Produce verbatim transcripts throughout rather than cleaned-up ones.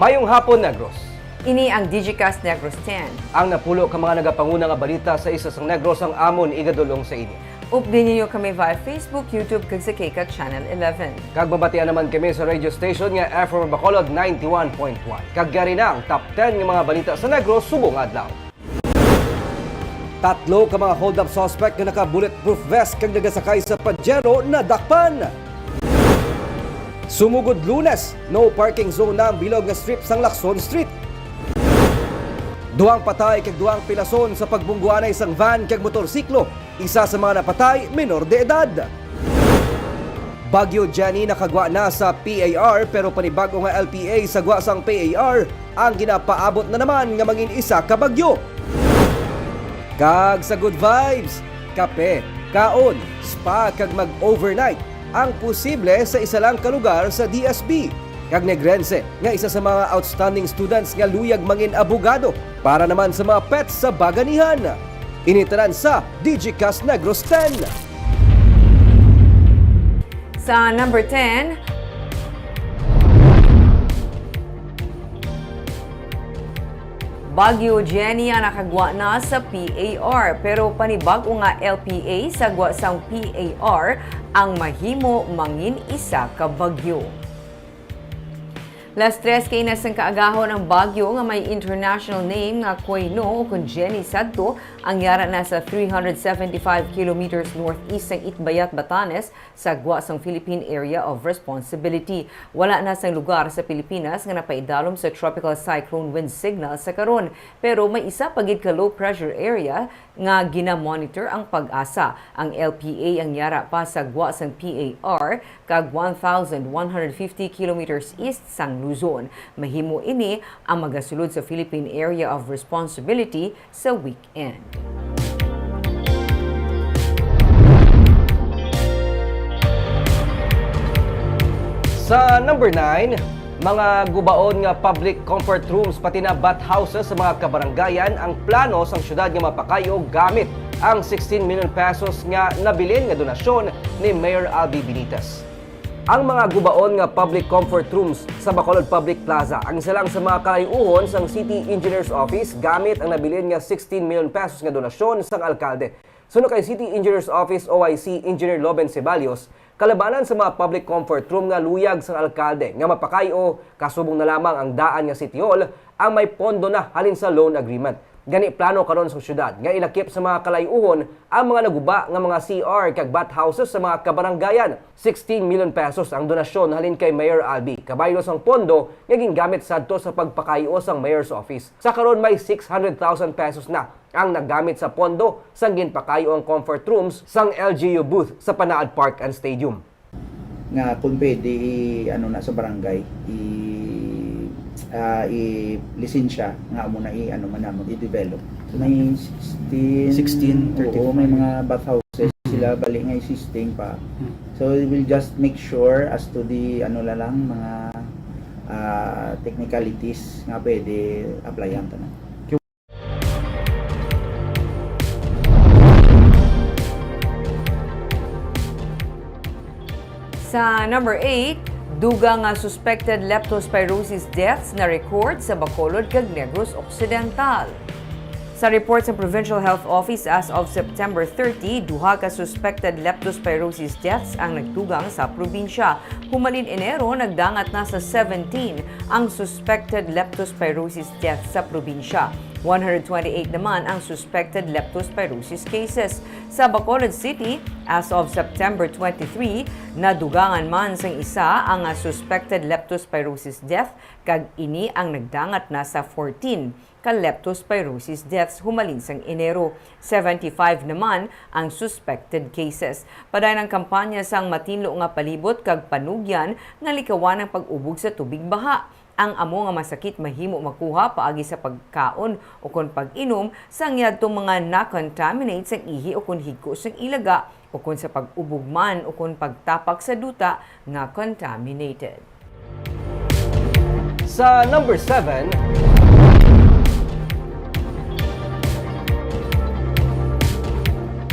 Maayong hapon, Negros. Ini ang Digicast Negros ten. Ang napulo ka mga nagapanguna nga balita sa isla sang Negros ang amon igadul-ong sa inyo. Update ninyo kami via Facebook, YouTube, kag sa K CAT Channel eleven. Kag mabatian naman kami sa radio station nga F M Bacolod ninety-one point one. Kag yari na ang top ten nga mga balita sa Negros subong adlaw. Tatlo ka mga hold-up suspect nga naka-bulletproof vest kag nagasakay sa Pajero nadakpan. Sumugod Lunes, no parking zone na ang bilog nga strip sang Lacson Street. Duhang patay kag duhang pilason sa pagbungguanay sang van kag motorsiklo. Isa sa mga napatay, menor de edad. Bagyo Jenny nakagwa na sa P A R, pero panibag-o nga L P A sa gwa sang P A R ang ginapaabot na naman nga mangin isa ka bagyo. Kag sa good vibes, kape, kaon, spa, kag mag-overnight ang posible sa isa lang ka lugar sa D S B. Kag Negrense nga isa sa mga outstanding students nga luyag mangin abogado para naman sa mga pets sa Baganihan. Ini tanan sa Digicast Negros ten. Sa number ten, Bagyo Jenny ang nakagwa na sa P A R, pero panibag-o nga L P A sa gwa sang P A R ang mahimo mangin isa ka bagyo. Las tres kaina sang kaagahon ang bagyo nga may international name nga Koino, ukon Jenny sadto, ang yara na sa three hundred seventy-five kilometers northeast sang Itbayat, Batanes, sa gwa sang Philippine Area of Responsibility. Wala na sang lugar sa Pilipinas nga napaidalom sa tropical cyclone wind signal sa karon, pero may isa pa gid ka low pressure area nga gina-monitor ang PAGASA. Ang L P A ang yara pa sa gwa sang P A R kag one thousand one hundred fifty kilometers east sang Luzon. Mahimo ini ang magasulod sa Philippine Area of Responsibility sa weekend. Sa number nine, mga gubaon nga public comfort rooms pati na bathhouses sa mga kabarangayan ang plano sang syudad nga mapakay-o gamit ang sixteen million pesos nga nabilin nga donasyon ni Mayor Albee Benitez. Ang mga gubaon nga public comfort rooms sa Bacolod Public Plaza ang isa lang sa mga kalay-uhon sang City Engineer's Office gamit ang nabilin nga sixteen million pesos nga donasyon sang alkalde. Suno kay City Engineer's Office O I C Engineer Loben Ceballos, kalabanan sa mga public comfort room nga luyag sang alkalde nga mapakay-o, kasubong na lamang ang daan nga City Hall ang may pondo na halin sa loan agreement. Gani, plano karon sa syudad nga ilakip sa mga kalay-uhon ang mga naguba nga mga C R kag bathhouses sa mga kabarangayan. Sixteen million pesos ang donasyon halin kay Mayor Albee, kabaylo sang pondo nga gingamit sadto sa pagpakay-o sang Mayor's Office. Sa karon, may six hundred thousand pesos na ang nagamit sa pondo sang ginpakay-o ang comfort rooms sang L G U booth sa Panaad Park and Stadium. Nga kung pwede, i-, ano na sa barangay, i-, ah, i-lisensya nga amo na i-, ano man namon, i-develop. May sixteen, Sixteen, oo, may thirty-five. Mga bathhouses Mm. sila, bali nga existing pa. Mm. So, we will just make sure as to the, ano na lang, mga, ah, technicalities nga pwede applyan tanan. Sa number eight, dugang nga suspected leptospirosis deaths na-record sa Bacolod kag Negros Occidental. Sa report sa Provincial Health Office, as of September thirty, duha ka suspected leptospirosis deaths ang nagdugang sa probinsya. Humalin Enero, nagdangat na sa seventeen ang suspected leptospirosis deaths sa probinsya. One hundred twenty-eight naman ang suspected leptospirosis cases. Sa Bacolod City, as of September twenty-three, nadugangan man sang isa ang, ah, suspected leptospirosis death, kag ini ang nagdangat na sa fourteen ka leptospirosis deaths humalin sang Enero. Seventy-five naman ang suspected cases. Padayon ang kampanya sang Matinlo nga Palibot kag Panugyan nga likawan ang pag-ubog sa tubig baha. Ang amo nga masakit mahimo makuha paagi sa pagkaon ukon pag-inom sang yadtong mga na-contaminate sang ihi ukon higko sang ilaga, ukon sa pag-ubog man ukon pagtapak sa duta nga contaminated. Sa number seven,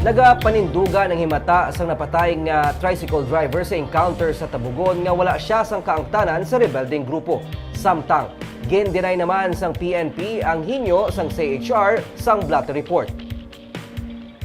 nagapanindugan ang himata sang napatay nga tricycle driver sa encounter sa Tabogon nga wala sia sang kaangtanan sa rebeldeng grupo. Samtang Gin-deny naman sang P N P ang hinyo sang C H R sang blotter report.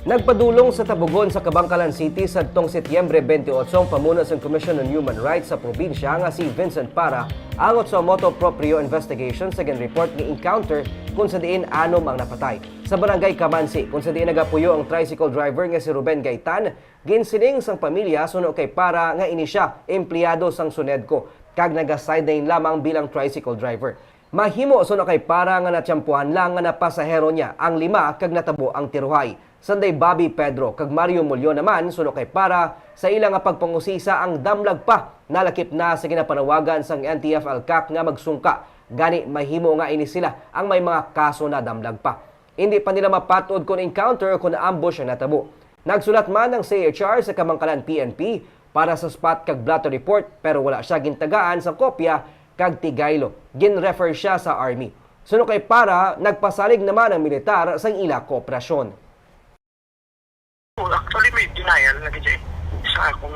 Nagpadulong sa Tabogon sa Kabankalan City sadtong Setyembre twenty-eight ang pamuno sang Commission on Human Rights sa probinsya nga si Vincent Para angot sa motu proprio investigation sa ginreport nga encounter, kung sa diin anom ang napatay. Sa Barangay Kamansi, kung sa diin nagapuyo ang tricycle driver nga si Ruben Gaitan, ginsiling sang pamilya suno kay Para nga ini sia empleyado sang Sunedco kag naga-sideline lamang bilang tricycle driver. Mahimo suno kay Para nga natiyempuhan lang nga napasahero niya ang lima kag natabo ang tiruhay. Sanday Bobby Pedro kag Mario Mulyo naman suno kay Para sa ila nga pagpangusisa ang damlag pa nalakip na sa ginapanawagan sang N T F-ELCAC nga magsungka. Gani, mahimo nga ini sila ang may mga kaso na damlag pa. Indi pa nila mapat-od kon encounter o kon ambush ang natabo. Nagsulat man ang C H R sa Kabankalan P N P para sa spot kag blotter report, pero wala sia gintagaan sang kopya kag tigaylo. Gin-refer sia sa army. Suno kay Para, nagpasalig naman ang militar sang ila kooperasyon. Actually, may denial na gid sa akong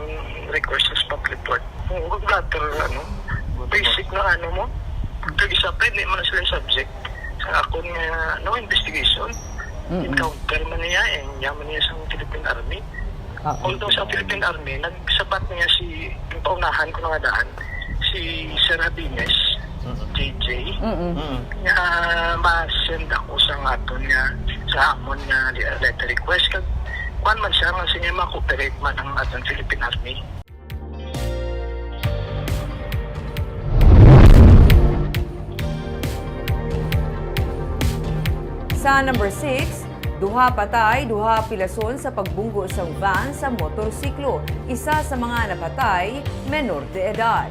request sa spot report. Kung blotter, ano, basic na ano mo, kag isa pa, hindi man sila subject sa akon nga, no, investigation. Mm-mm. Encounter man niya, eh, niya man niya sa Philippine Army. Ah, Although sa Philippine Army, nagsabat niya si, yung paunahan ko nga daan, si Sir Habines, Mm-mm. J J, Mm-mm. Mm. nga ma-send ako sa aton nga, sa amon nga li-, letter request. Kag, kuwan man siya, nga siya ma-cooperate man ang aton Philippine Army. Sa number six, duha patay, duha pilason sa pagbunggo sang van sa motorsiklo. Isa sa mga napatay, menor de edad.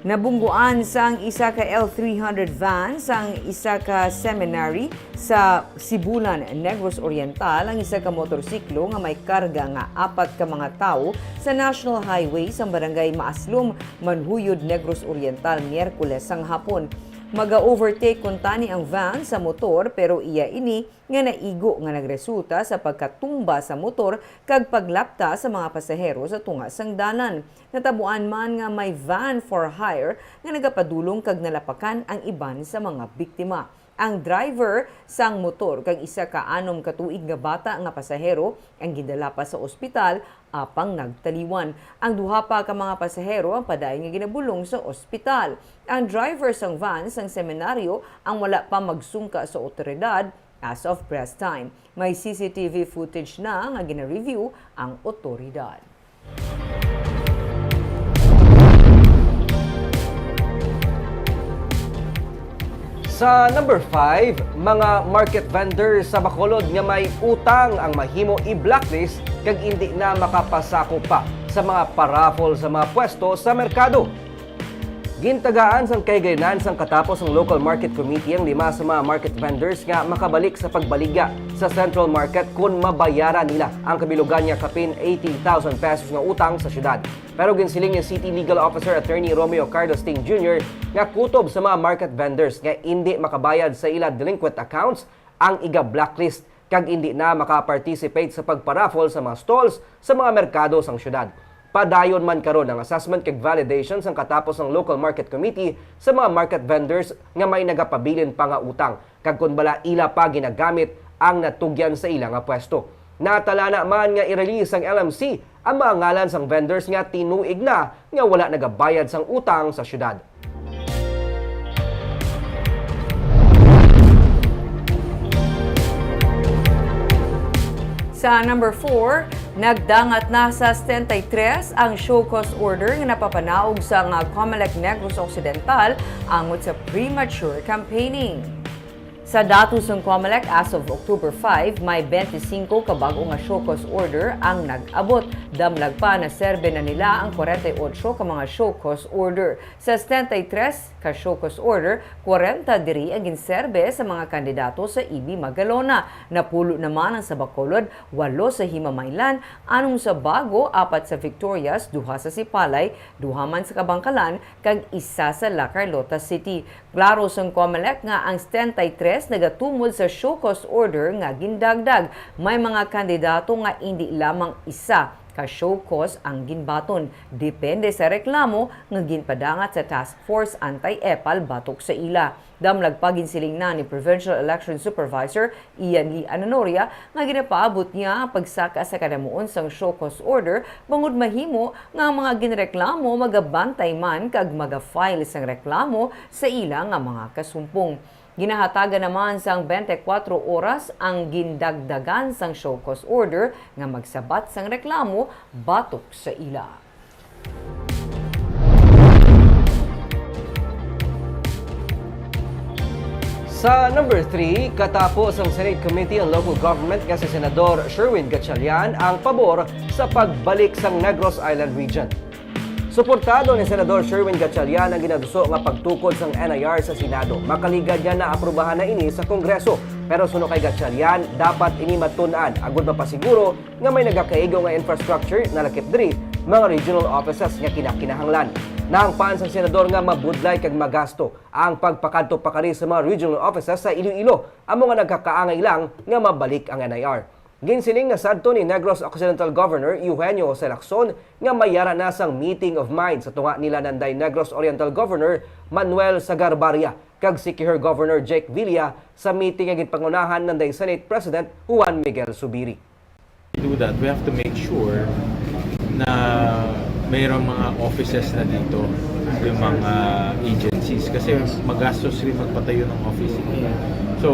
Nabungguan sang isa ka L three hundred van sang isa ka seminary sa Sibulan, Negros Oriental, ang isa ka motorsiklo nga may karga nga apat ka mga tawo sa National Highway sa Barangay Maaslom, Manhuyod, Negros Oriental, Miyerkules sang hapon. Maga-overtake kuntani ang van sa motor, pero iya ini nga naigo nga nagresulta sa pagkatumba sa motor kag paglapta sa mga pasahero sa tunga sang dalan. Natabuan man nga may van for hire nga nagapadulong kag nalapakan ang iban sa mga biktima. Ang driver sang motor kag isa ka anom ka tuig nga bata nga pasahero ang gindala pa sa ospital apang nagtaliwan. Ang duha pa ka mga pasahero ang padayon nga ginabulong sa ospital. Ang driver sang van sang seminaryo ang wala pa magsungka sa awtoridad as of press time. May C C T V footage na nga gina-review ang awtoridad. Sa number five, mga market vendors sa Bacolod nga may utang ang mahimo i-blacklist kag indi na makapasakop pa sa mga paraffle sa mga pwesto sa merkado. Gintagaan sang kahigayonan sang katapos sang Local Market Committee ang lima sa mga market vendors nga makabalik sa pagbaligya sa Central Market kon mabayaran nila ang kabilugan nga kapin eighty thousand pesos nga utang sa siyudad. Pero ginsiling ni City Legal Officer Attorney Romeo Carlos Ting Junior nga kutob sa mga market vendors nga indi makabayad sa ila delinquent accounts ang iga-blacklist kag indi na maka-participate sa pagparaffle sa mga stalls sa mga merkado sang siyudad. Padayon man karon ang assessment kag validation sang katapos sang Local Market Committee sa mga market vendors nga may nagapabilin pa nga utang, kag kon bala ila pa ginagamit ang natugyan sa ila nga pwesto. Natalana man nga i-release sang L M C ang mga ngalan sang vendors nga tinuig na nga wala nagabayad sang utang sa siyudad. Sa number four, nagdangat na sa setenta y tres ang show cause order nga napapanaog sa nga Comelec Negros Occidental angot sa premature campaigning. Sa datos sang Comelec, as of October five, may twenty-five ka bag-o nga show cause order ang nag-abot. Damlag pa, naserbe na nila ang forty-eight ka mga show cause order. Sa setenta y tres ka show cause order, kwarenta diri ang ginserbe sa mga kandidato sa E B Magalona. Napulo naman ang sa Bacolod, walo sa Himamaylan, anom sa Bago, apat sa Victorias, duha sa Sipalay, duha man sa Kabankalan, kag isa sa La Carlota City. Klaro sang Comelec nga ang setenta y tres nagatumod sa show cause order nga gindagdag. May mga kandidato nga indi lamang isa ka show cause ang ginbaton, depende sa reklamo nga ginpadangat sa Task Force Anti-EPAL batok sa ila. Damlag pa, ginsiling na ni Provincial Election Supervisor Ian Lee Ananoria nga ginapaabot niya ang pagsaka sa kanamuon sang show cause order bangod mahimo nga ang mga ginreklamo magabantay man kag maga-file sang reklamo sa ila nga mga kasumpong. Ginahatagan naman sang twenty-four oras ang gindagdagan sang show cause order nga magsabat sang reklamo batok sa ila. Sa number three, katapo sang Senate Committee on Local Government nga si Senador Sherwin Gatchalian ang pabor sa pagbalik sang Negros Island Region. Suportado ni Senador Sherwin Gatchalian ang ginaduso nga pagtukod sang N I R sa Senado. Makaligad nga naaprubahan na ini sa Kongreso, pero suno kay Gatchalian, dapat ini matun-an agud mapasiguro nga may nagakaigo nga infrastructure nalakip diri, mga regional offices nga kinakinahanglan. Nahangpan sang senador nga mabudlay kag magasto ang pagpakadto pakari sa mga regional offices sa Iloilo, amo nga nagkakaangay lang nga mabalik ang N I R. Ginsiling na sadto ni Negros Occidental Governor Eugenio Jose Lacson nga may yara na sang meeting of minds sa tunga nila nanday Negros Oriental Governor Manuel Sagarbarria kag Siquijor Governor Jake Villa sa meeting nga ginpangunahan nanday Senate President Juan Miguel Zubiri. Do that, we have to make sure na mayroong mga offices na dito, yung mga agencies. Kasi magastos rin magpatayo ng office. So,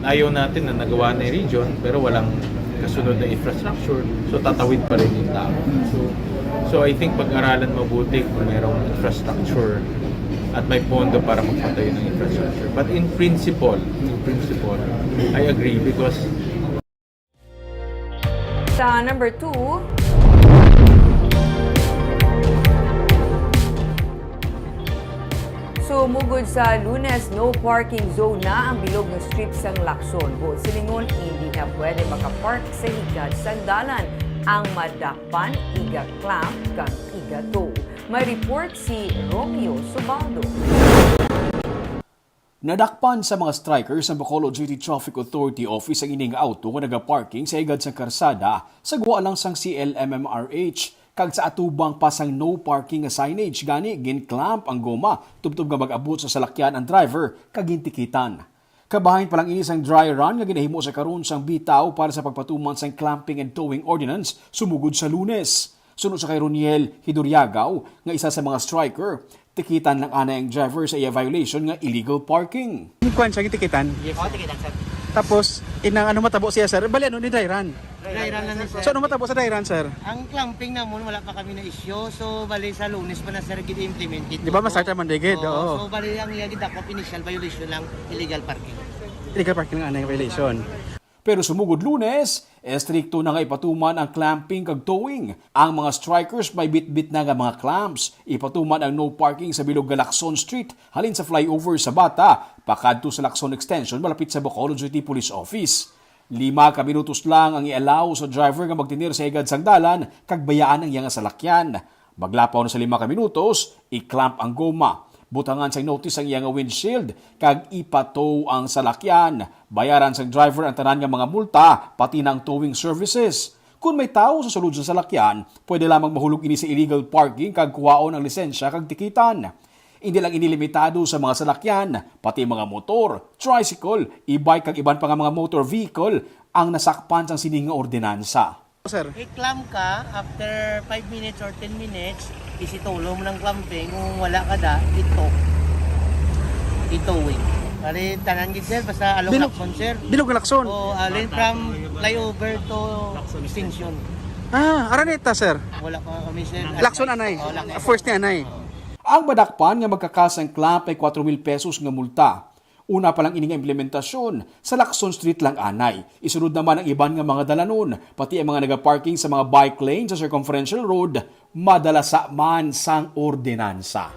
ayaw natin na nagawa na yung region, pero walang kasunod na infrastructure. So, tatawid pa rin yung tao. So, so I think pag-aralan mabuti kung mayroong infrastructure at may pondo para magpatayo ng infrastructure. But in principle, in principle, I agree because Sa number two, sumugod sa Lunes, no parking zone na ang bilog nga street sang Lacson. Buot silingon, hindi na pwede makapark sa higad sang dalan ang madakpan, iga-clamp kag iga-tow. May report si Romeo Subaldo. Nadakpan sa mga strikers ang Bacolod City Traffic Authority Office ang ining auto nga nagaparking sa higad sang karsada sa gwa lang sang C L M M R H kag sa atubang pa sang no parking nga signage. Gani, gin-clamp ang goma tubtob nga mag-abot sa salakyan ang driver kag gintikitan. Kabahin pa lang ini sang dry run nga ginahimo sa karon sang bitaw para sa pagpatuman sang clamping and towing ordinance sumugod sa Lunes. Suno sa kay Roniel Hidoriagaw nga isa sa mga striker, tikitan lang anay ang driver sa iya violation nga illegal parking. Kuan siya, gitikitan? Yes, sir. Tikitan, sir. Tapos, inang ano matabo siya, sir? Bali, ano ni dry run? Dry run lang ni sir. So, ano matabo sa dry run, sir? Ang clamping namon, wala pa kami na-issue. So, bali sa Lunes pa na, sir, gid-implement ito. Di ba, ma-start naman, di gid? Oo. So, bali, ang iya gidakop, initial violation lang, illegal parking. Illegal parking ang anay violation. Pero sumugod Lunes, estrikto na nga ipatuman ang clamping kag towing. Ang mga strikers may bitbit na nga mga clamps. Ipatuman ang no parking sa bilog nga Lacson Street, halin sa flyover sa Bata, pakadto sa Lacson Extension, malapit sa Bacolod City Police Office. Lima ka minutos lang ang i-allow sa driver nga magtinir sa higad sang dalan kag bayaan ang iya nga salakyan. Maglapaw na sa lima ka minutos, i-clamp ang goma. Butangan sang notice ang iya nga windshield kag ipatow ang salakyan. Bayaran sang driver ang tanan nga mga multa, pati na ang towing services. Kon may tawo sa sulod sa salakyan, pwede lamang mahulog ini sa illegal parking kag kuhaon ang lisensya kag tikitan. Hindi lang ini limitado sa mga salakyan, pati mga motor, tricycle, e-bike kag iban pa nga mga motor vehicle ang nasakpan sang sini nga ordinansa. Sir. I-clamp ka, after five minutes or ten minutes, isitulo mo ng clamping. Kung wala ka da, ito. Itowing. Pare, tanan gid, sir, basta along Bilog- Lacson, sir. Bilog Lacson? O, alin from flyover to extension. Ah, araneta, sir? Wala pa kami, sir. Lacson anay. O, Lacson. First ni anay. Ang madakpan nga magkakasang clamp ay kwatro mil pesos nga multa. Una pa lang ini nga implementasyon, sa Lacson Street lang anay. Isunod naman ang iban nga mga dalanon, pati ang mga nagaparking sa mga bike lane sa Circumferential Road, madalasa man sang ordinansa.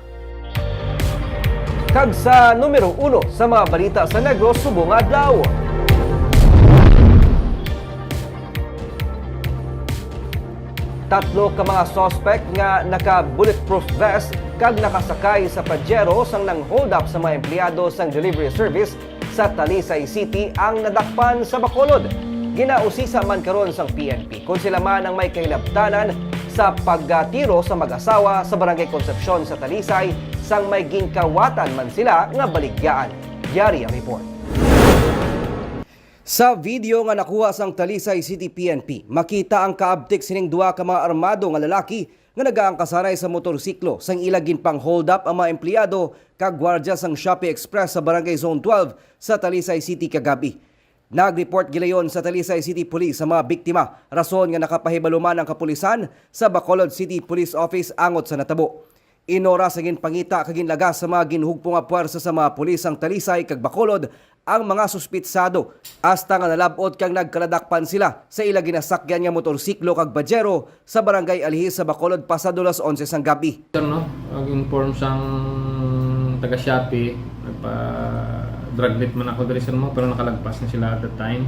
Kag sa numero uno sa mga balita sa Negros subong adlaw. Tatlo ka mga suspect nga naka-bulletproof vest kag nakasakay sa Pajero sang nang-hold up sa mga empleyado sang delivery service sa Talisay City ang nadakpan sa Bacolod. Ginausisa man karon sang P N P kon sila man ang may kahilabtanan sa pagtiro sa mag-asawa sa Barangay Concepcion sa Talisay, sang may ginkawatan man sila nga baligyaan. Yari ang report. Sa video nga nakuha sang Talisay City P N P, makita ang kaabtik sining duha ka mga armado nga lalaki nga nagaangkasanay sa motorsiklo sang ila ginpang-hold up ang mga empleyado kag gwardya sang Shopee Express sa Barangay Zone twelve sa Talisay City kagab-i. Nag-report gilayon sa Talisay City Police sa mga biktima, rason nga nakapahibalo man ang kapulisan sa Bacolod City Police Office angot sa natabo. Inora sa ginpangita kag ginlagas sa mga ginhugpo nga puwersa sa mga pulis ang Talisay kag Bacolod ang mga suspitsado, hasta nga nalab-ot kag nagkaladakpan sila sa ila ginasakyan nga motorsiklo kag Pajero sa Barangay Alihis sa Bacolod pasado las onse sang gab-i. Sir, no? Nag-inform sang taga Shopee, nagpa-dragnet man ako diri, sir, mo, pero nakalagpas na sila at that time.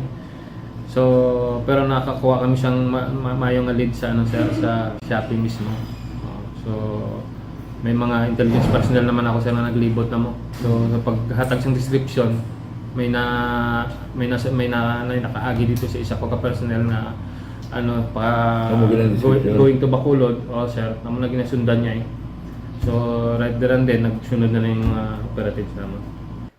So, pero nakakuha kami sang ma-, ma-, mayo nga lead sa, ano, sir, sa Shopee mismo. Oh, so, may mga intelligence personnel naman ako, sir, na naglibot na mo. So, sa paghatag sang description, may na, may na, may na, may nakaagi dito sa isa ko ka personnel nga, ano, pa Amo gid ang going, description? Going to Bacolod. Oh, sir, amo na ginasundan niya, eh. So, right there and then, nagsunod na lang yung mga operatives naman.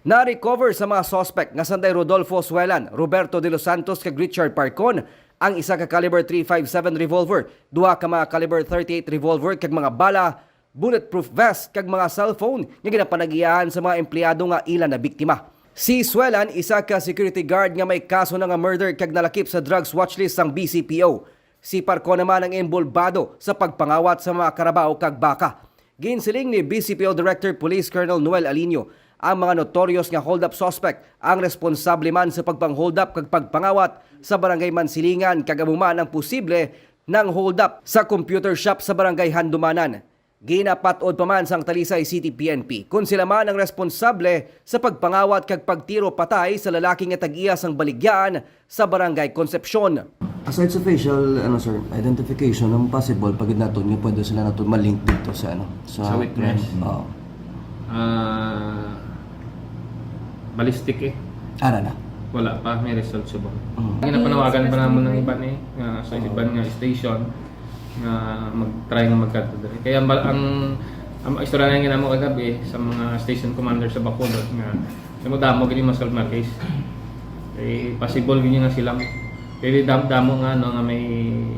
Na-recover sa mga suspect nga sanday Rodolfo Suelan, Roberto de los Santos, kag Richard Parcon ang isa ka caliber three five seven revolver, duha ka mga caliber thirty-eight revolver kag mga bala, bulletproof vest, kag mga cellphone nga ginapanag-iyahan sa mga empleyado nga ila nabiktima. Si Suelan, isa ka security guard nga may kaso na nga murder kag nalakip sa drugs watchlist sang B C P O. Si Parcon naman ang inbolbado sa pagpangawat sa mga karabaw kag baka. Ginsiling ni B C P O Director Police Colonel Noel Aliño, ang mga notorious nga hold-up suspect ang responsable man sa pagpang-hold-up kag pagpangawat sa Barangay Mansilingan, kag amo man ang posible nang hold-up sa computer shop sa Barangay Handumanan. Ginapat-od pa man sang Talisay City P N P kon sila man ang responsable sa pagpangawat kag pagtiro patay sa lalaki nga tag-iya sang baligyaan sa Barangay Concepcion. Aside sa facial, ano, sir, identification, ang possible pa gid naton nga pwede sila naton ma-link dito sa, ano, sa Sa witness. crime. Oo. Ah, ballistic eh. Ara na. Wala pa, may result subong. Mm. Ginapanawagan pa namon ng iban eh, nga sa iban nga station nga mag-try nga magkadto diri. Kaya ang, ang, ang istorya nga ginamo kagabi sa mga station commander sa Bacolod nga damo-damo gini ma-solve nga case. Eh, possible gini nga sila. Pero dam-, damo nga, no, nga may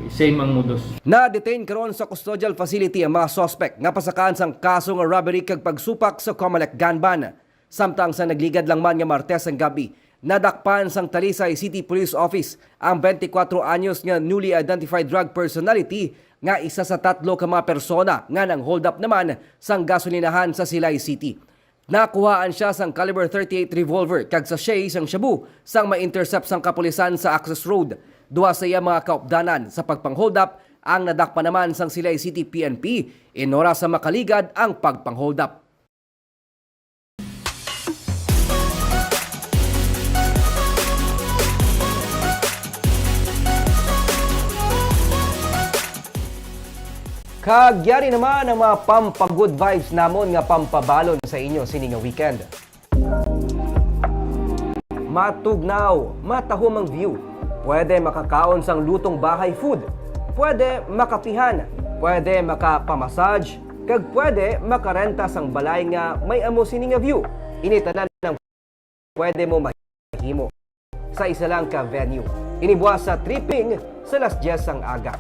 same ang modus. Na-detain karon sa custodial facility ang mga suspect nga pasakaan sang kaso nga robbery kag pagsupak sa Comelec gun ban. Samtang sa nagligad lang man nga Martes ang gab-i, nadakpan sang Talisay City Police Office ang twenty-four anyos nga newly identified drug personality nga isa sa tatlo ka mga persona nga nang-hold up naman sang gasolinahan sa Silay City. Nakuhaan siya sang caliber thirty-eight revolver kag sachet sang shabu sang ma-intercept sang kapulisan sa access road. Duha sa iya mga kaupdanan sa pagpang-hold up ang nadakpan naman sang Silay City P N P in oras sa makaligad ang pagpang-hold up. Kag yari naman ang mga pampa-good vibes namon nga pampabalon sa inyo sini nga weekend. Matugnaw, matahom ang view. Pwede makakaon sang lutong bahay food. Pwede makapihan. Pwede makapamassage. Kag pwede makarenta sang balay nga may amo sini nga view. Ini tanan ang pwede mo mahimo sa isa lang ka venue. Ini buwas sa tripping sa las dyes sang aga.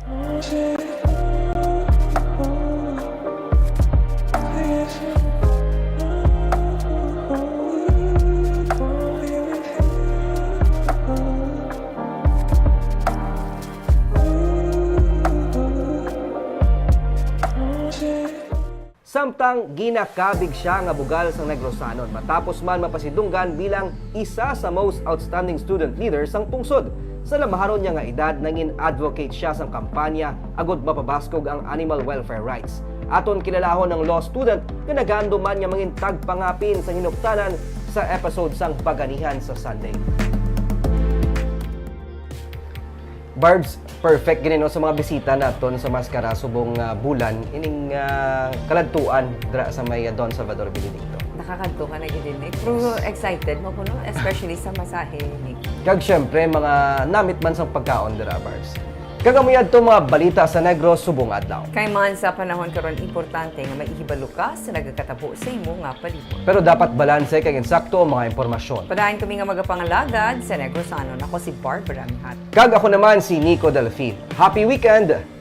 Samtang ginakabig siya nga bugal sang Negrosanon, matapos man mapasidunggan bilang isa sa most outstanding student leader sang pungsod. Sa lamaharon niya nga edad, nangin advocate siya sang kampanya agud mapabaskog ang animal welfare rights. Aton kilalahon ang law student nga nagahando man nga mangin tagpangapin sang hinuktanan sa episode sang Paganihan sa Sunday. Barbs, perfect gini, no, sa mga bisita naton sa Mascara subong, ah, bulan ining, ah, kaladtuan dira sa may, ah, Don Salvador Benedicto. Kakadto ka na gid, Nick. Pero excited mo kuno, especially sa masahe, Nick. Kag syempre, mga namit man sang pagkaon dira, Barbs. Kag amo yadto mga balita sa Negros subong adlaw. Kay man sa panahon karon, importante nga maihibalo ka sa nagakatabo sa imo nga palibot. Pero dapat balanse kag insakto ang mga impormasyon. Padayon kami nga magapangalagad sa Negrosanon. Ako si Barbara Mihat. Kag ako naman si Nico Delfin. Happy weekend!